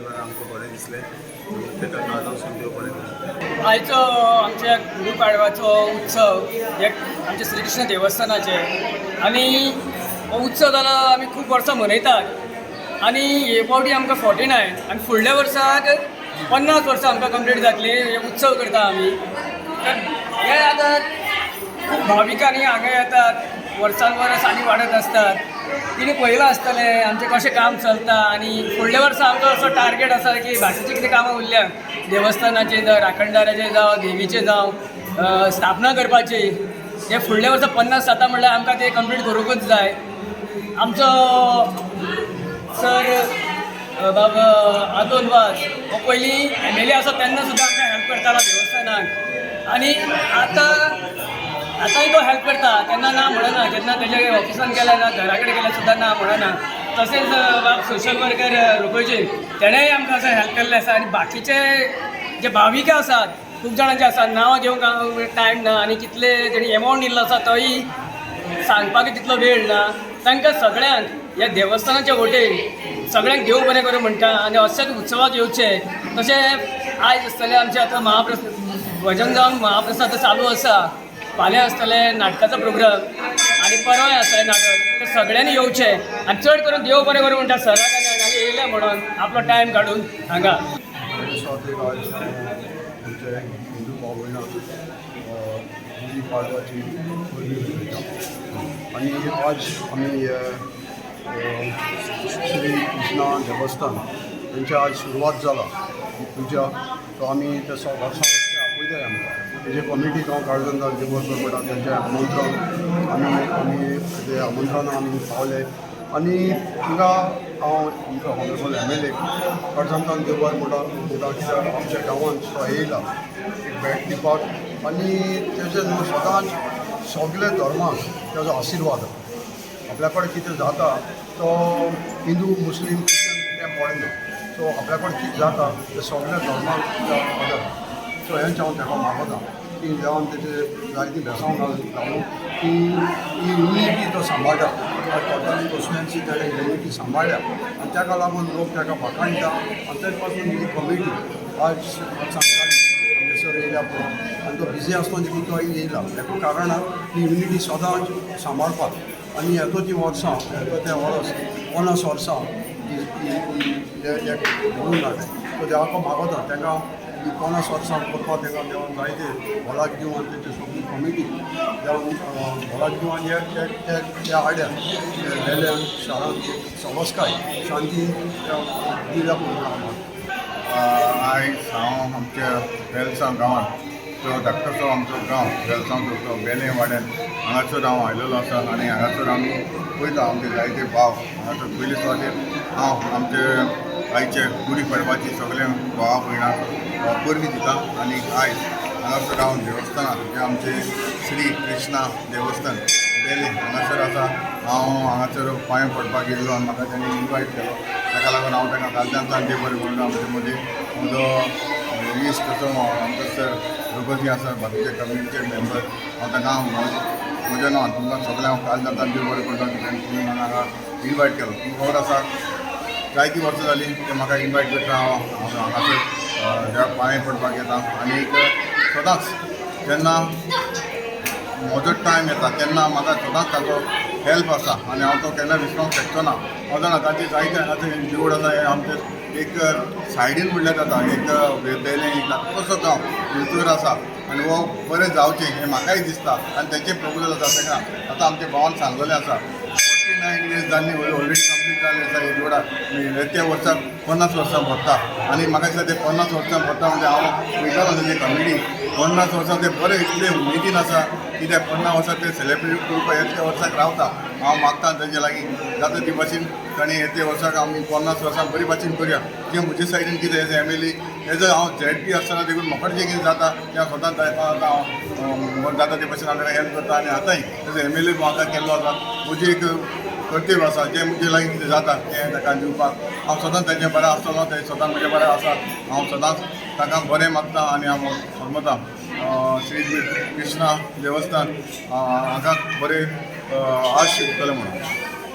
येयलो आमकां बरें दिसलें. तेका काळजासून देव बरें करूं. आयचो आमच्या गुढीपाडव्याचो उत्सव हे आमच्या श्रीकृष्ण देवस्थानाचे आनी हो उत्सव जालो, आमी खूब वर्सां मनयतात आनी हे फावटी आमकां 49 आनी फुडल्या वर्साक 50 वर्सां आमकां कंप्लीट जातली. हे उत्सव करता आमी. तर हे आतां खूब भाविकांनी हांगा येतात, वर्सान वर्स आनी वाडत आसतात. तिणी पळयलां आसतलें आमचें कशें काम चलता आनी फुडल्या वर्सा आमचो असो टार्गेट आसा की बाकीचीं कितें कामां उरल्या देवस्थानाचें जावं, राखणदाराचें जावं, देवीचें जावं, स्थापना करपाची, ते फुडल्या वर्सा 50 जाता म्हणल्यार आमकां ते कंप्लीट करूंकूच जाय. आमचो सर बाब आदोन वाज हो पयलीं एमएलए आसा तेन्ना सुद्दां आमकां हेल्प करतालो देवस्थानाक आनी आतां आतांय तो हेल्प करता. केन्ना ना म्हणना. केन्ना तेज्या ऑफिसान गेल्यार ना, घरा कडेन गेल्यार सुद्दां ना म्हणना. तशेंच बाब सोशल वर्कर रुकोजी, तेणेय आमकां असो हेल्प केल्लें आसा आनी बाकीचे जे भाविक आसात, खूब जाणांचे आसा, नांवां घेवंक टायम ना आनी कितले तेणी एमावंट दिल्लो आसा तोय सांगपाक तितलो वेळ ना. तांकां सगळ्यांक ह्या देवस्थानाच्या वटेन सगळ्यांक देव बरें करूं म्हणटा आनी अशेंच उत्सवाक येवचें. तशें आयज आसतलें आमचें आतां महाप्रसाद, भजन जावन महाप्रसाद चालू आसा. फाल्यां आसतलें नाटकाचो प्रोग्राम आनी परवाय आसतलें नाटक. ते सगळ्यांनी येवचें आनी चड करून देव बरें करूं म्हणटा सराक आनी हांगा येयले म्हणून आपलो टायम काडून हांगा. सुरवातेक आयज आमचे हिंदू भाव भयणां गुढी पाडव्याची परबी मनयता आनी आज आमी श्री कृष्णा देवस्थान तेंचे आज सुरवात जाला ही पुजा. सो आमी ते वर्सां आपयताय आमकां तेजे कमिटीक हांव काळजान देव बरें म्हणटा. तेंचें आमंत्रण आमी ते आमंत्रणान आमी पावले आनी हांगा हांव आमचो ऑनरेबल एमएलए काळजांतल्यान देव बरें म्हणटा, कित्याक आमच्या गांवांत तो येयला एक भेट दिवपाक आनी तेजे न्हू सदांच सगळे धर्माक तेजो आशिर्वाद. आपल्या कडेन कितें जाता तो हिंदू, मुस्लीम, क्रिश्चन तें पळयना. सो आपल्या कडेन कितें जाता तें सगळ्या धर्माक आदार. सो हेंच हांव ताका मागता की देवान तेजे जायतीं बेसांव घालूं की ही युनिटी तो सांबाळटा. टोटली कॉन्स्टिट्युएन्सी ताणें युनिटी सांबाळ्ळ्या आनी ताका लागून लोक ताका वाखाणटा आनी तेज पासून ही कमिटी आज सांगताली हांगसर येयल्या पळोवन आनी तो बिजी आसतना देखून तो येयला. हेका कारण ही युनिटी सदांच सांबाळपाक आनी येतो ती वर्सां, येतो तें वर्स 50 वर्सां घडून हाडलें. सो देवाक मागता ताका ही 50 वर्सां करपाक ताका देवान जायते भलाक दिवं आनी तेची सगळी कमिटी देवान भलाक दिवं आनी त्या आड्यान वेल्यान शारांत सवस्काय शांती दिल्या म्हणून हांव मागता. आयज हांव आमच्या वेलसांव गांवांत, जो धाकटोसो आमचो गांव वेलसांव, तो बेलें वाड्यान हांगासर हांव आयलेलो आसा आनी हांगासर आमी पळयता आमचे जायते भाव हांगासर. पयले सुवातेर हांव आमचे आयचे गुडी पडपाची सगळे भावा भयणांक परबीं दिता आनी आयज हांगासर हांव देवस्थानात, जे आमचे श्री कृष्णा देवस्थान बेलें हांगासर आसा, हांव हांगासर पांय पडपाक गेल्लो आनी म्हाका तांणी इनवायट केलो. ताका लागून हांव ताका कालच्यान देव बरें म्हणून आमचे मदीं म्हजो इश्ट तसो आमचो सर रघुजी आसा, बाकीचे कम्युनिटीचे मेंबर, हांव ताका म्हज्या नांवान तुमकां सगळें हांव कालच्यान देव बरें करता की तुमी म्हाका हांगा इनवायट केलो. तुमकां खबर आसा, जायतीं वर्सां जालीं ते म्हाका इनवायट करता. हांव हांगासर देवाक पांय पडपाक येता आनी सदांच जेन्ना म्हजो टायम येता तेन्ना म्हाका सदांच ताचो हेल्प आसा आनी हांव तो केन्ना विसरोंक शकचो ना. हांव जाणा ताची जायते हांगासर देवूळ आसा, हें आमचें एक सायडीन म्हणल्यार जाता, एक बेलें एक धाकटोसो गांव भितर आसा आनी हो बरें जावचें हें म्हाकाय दिसता आनी तेचें प्रपोजल आसा ताका. आतां आमच्या भावान सांगलेलें आसा, 49 इयर्स जाल्ली, ऑलरेडी कंप्लीट जाल्ली आसा हे देवळाक. त्या वर्साक 50 वर्सां भरता आनी म्हाका दिसता ते 50 वर्सां भरता म्हणजे हांव वयतालो तेजे कमिटी 50 वर्सां ते बरें इतले उमेदीन आसा कित्याक 50 वर्सां ते सेलेब्रेट करपाक येत्या वर्साक रावता. हांव मागता तेजे लागीं जाता ती भाशेन ताणें येते वर्साक आमी 50 वर्सां बरी भाशेन करुया. जें म्हजे सायडीन कितें as MLA, as a हांव झेडपी आसतना देखून म्हाका जें कितें जाता तें स्वताच हांव जाता ते भाशेन हांव ताका हेल्प करता आनी आतांय एज एमएलए म्हाका केल्लो आसा. म्हजी एक कर्तव्य आसा, जें म्हजे लागीं कितें जाता तें ताका दिवपाक हांव सदांच तांचे बरें आसतलो, ते सदांच म्हजे बरें आसा. हांव सदांच ताका बरें मागता आनी हांव समजता श्री कृष्णा देवस्थान हांगा बरें आश उरतलें म्हणून.